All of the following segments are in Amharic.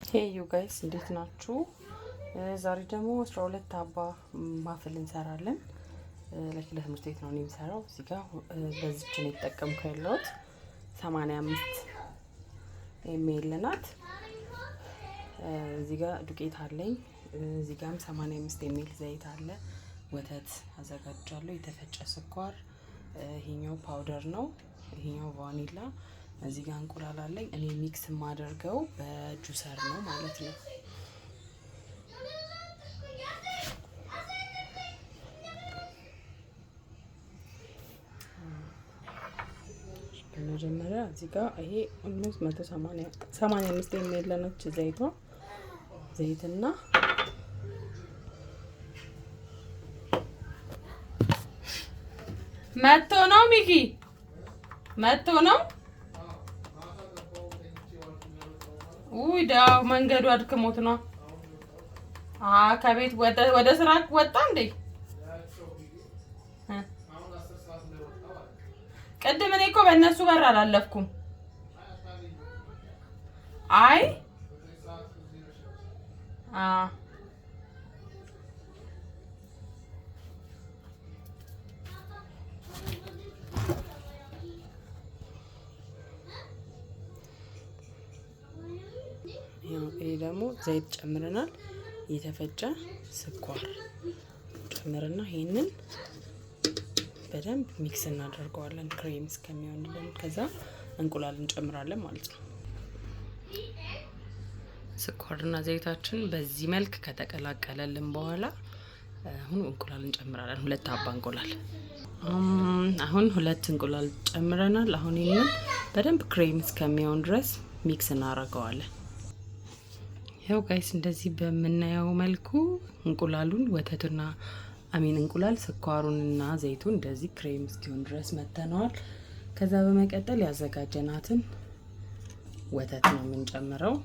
Hey you guys፣ እንዴት ናችሁ? ዛሬ ደግሞ 12 አባ muffin እንሰራለን። ለትምህርት ቤት ነው የምሰራው። እዚህ ጋር በዚች ነው የተጠቀምኩ ያለሁት፣ 85 ml ናት። እዚህ ጋር ዱቄት አለኝ። እዚህ ጋርም 85 ml ዘይት አለ። ወተት አዘጋጃለሁ። የተፈጨ ስኳር፣ ይሄኛው powder ነው። ይሄኛው ቫኒላ፣ እዚህ ጋር እንቁላል አለኝ። እኔ mix የማደርገው በ juicer ነው ማለት ነው። በመጀመሪያ እዚህ ጋር ይሄ almost 185 ml ነች ዘይቷ። ዘይትና መቶ ነው፣ ሚኪ መቶ ነው። ውይ ዳው መንገዱ አድክሞት ነው። ከቤት ወደ ስራ ወጣ እንዴ? ቅድም እኔ እኮ በእነሱ በር አላለፍኩም። አይ፣ ይሄ ደግሞ ዘይት ጨምረናል። የተፈጨ ስኳር ጨምርና ይሄንን በደንብ mix እናደርገዋለን ክሬም እስከሚሆንልን። ከዛ እንቁላል እንጨምራለን ማለት ነው። ስኳርና ዘይታችን በዚህ መልክ ከተቀላቀለልን በኋላ አሁን እንቁላል እንጨምራለን። ሁለት አባ እንቁላል። አሁን ሁለት እንቁላል ጨምረናል። አሁን ይህንን በደንብ ክሬም እስከሚሆን ድረስ mix እናደርገዋለን። ያው guys፣ እንደዚህ በምናየው መልኩ እንቁላሉን፣ ወተቱና፣ I mean እንቁላል፣ ስኳሩንና ዘይቱን እንደዚህ ክሬም እስኪሆን ድረስ መተነዋል። ከዛ በመቀጠል ያዘጋጀናትን ወተት ነው የምንጨምረው።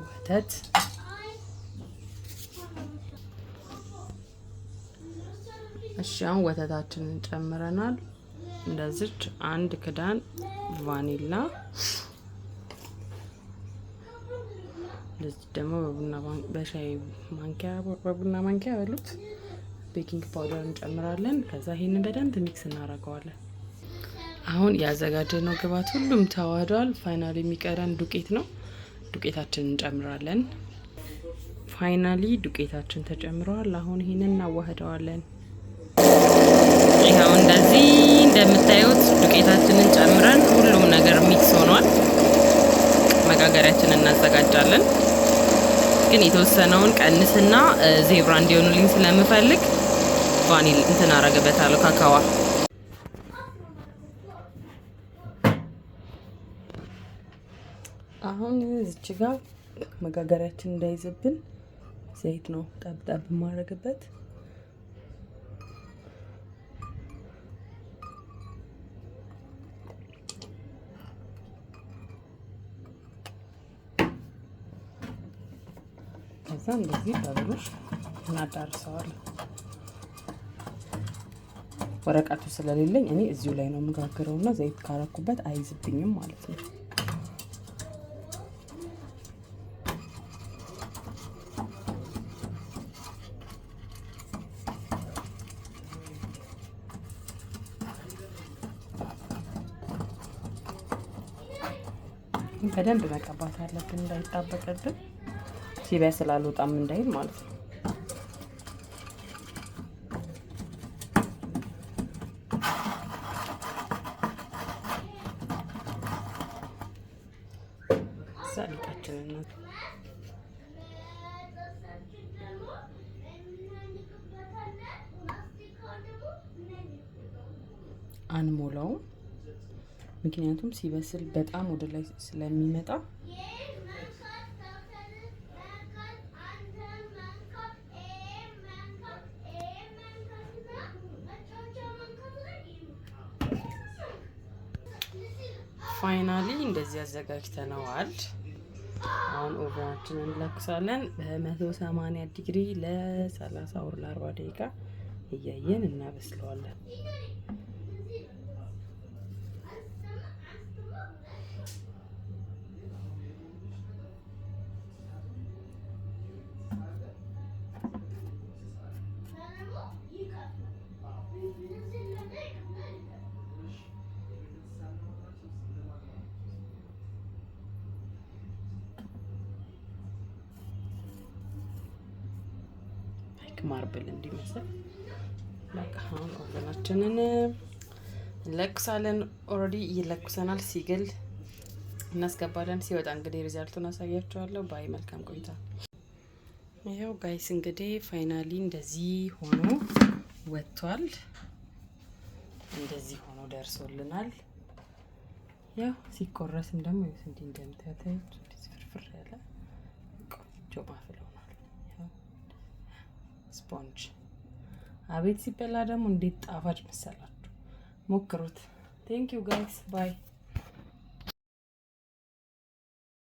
ወተት፣ እሺ፣ አሁን ወተታችንን ጨምረናል። እንደዚች አንድ ክዳን ቫኒላ፣ እንደዚህ ደግሞ በቡና በሻይ ማንኪያ፣ በቡና ማንኪያ በሉት baking powder እንጨምራለን። ከዛ ይሄንን በደንብ mix እናደርገዋለን። አሁን ያዘጋጀነው ግብአት ሁሉም ተዋህዷል። Finally የሚቀረን ዱቄት ነው። ዱቄታችንን እንጨምራለን። Finally ዱቄታችን ተጨምረዋል። አሁን ይሄንን እናዋህደዋለን። ይኸው እንደዚህ እንደምታዩት ዱቄታችንን ጨምረን ሁሉም ነገር mix ሆኗል። መጋገሪያችንን እናዘጋጃለን። ግን የተወሰነውን ቀንስና zebra እንዲሆኑልኝ ስለምፈልግ ቫኒል እንትን አረግበታለሁ፣ ካካዋ። አሁን እዚች ጋር መጋገሪያችን እንዳይዝብን ዘይት ነው ጠብጠብ የማደርግበት። ከዛ እንደዚህ በብሩሽ እናዳርሰዋለን። ወረቀቱ ስለሌለኝ እኔ እዚሁ ላይ ነው የምጋግረው እና ዘይት ካረኩበት አይዝብኝም ማለት ነው። በደንብ መቀባት አለብን እንዳይጣበቅብን፣ ሲበስል አልወጣም እንዳይል ማለት ነው። እዛ ሊጣችንን አንሞላውም። ምክንያቱም ሲበስል በጣም ወደ ላይ ስለሚመጣ። Finally እንደዚህ አዘጋጅተነዋል። አሁን oven ኣችንን እንለኩሳለን። በ180 ዲግሪ ለ30 or ለ40 ደቂቃ እያየን እናበስለዋለን። Like marble እንዲመስል። በቃ አሁን oven ኣችንን እንለኩሳለን። Already እየለኩሰናል። ሲግል እናስገባለን። ሲወጣ እንግዲህ result ኡን አሳያችኋለሁ። Bye፣ መልካም ቆይታ። ይኸው guys፣ እንግዲህ finally እንደዚህ ሆኖ ወጥቷል። እንደዚህ ሆኖ ደርሶልናል። ያው ሲቆረስም ደግሞ ይኸው እንዲህ እንደምታዩት እንደዚህ ፍርፍር ያለ ቆንጆ muffin ሆኗል። ስፖንጅ፣ አቤት ሲበላ ደግሞ እንዴት ጣፋጭ መሰላችሁ! ሞክሩት። Thank you guys, bye.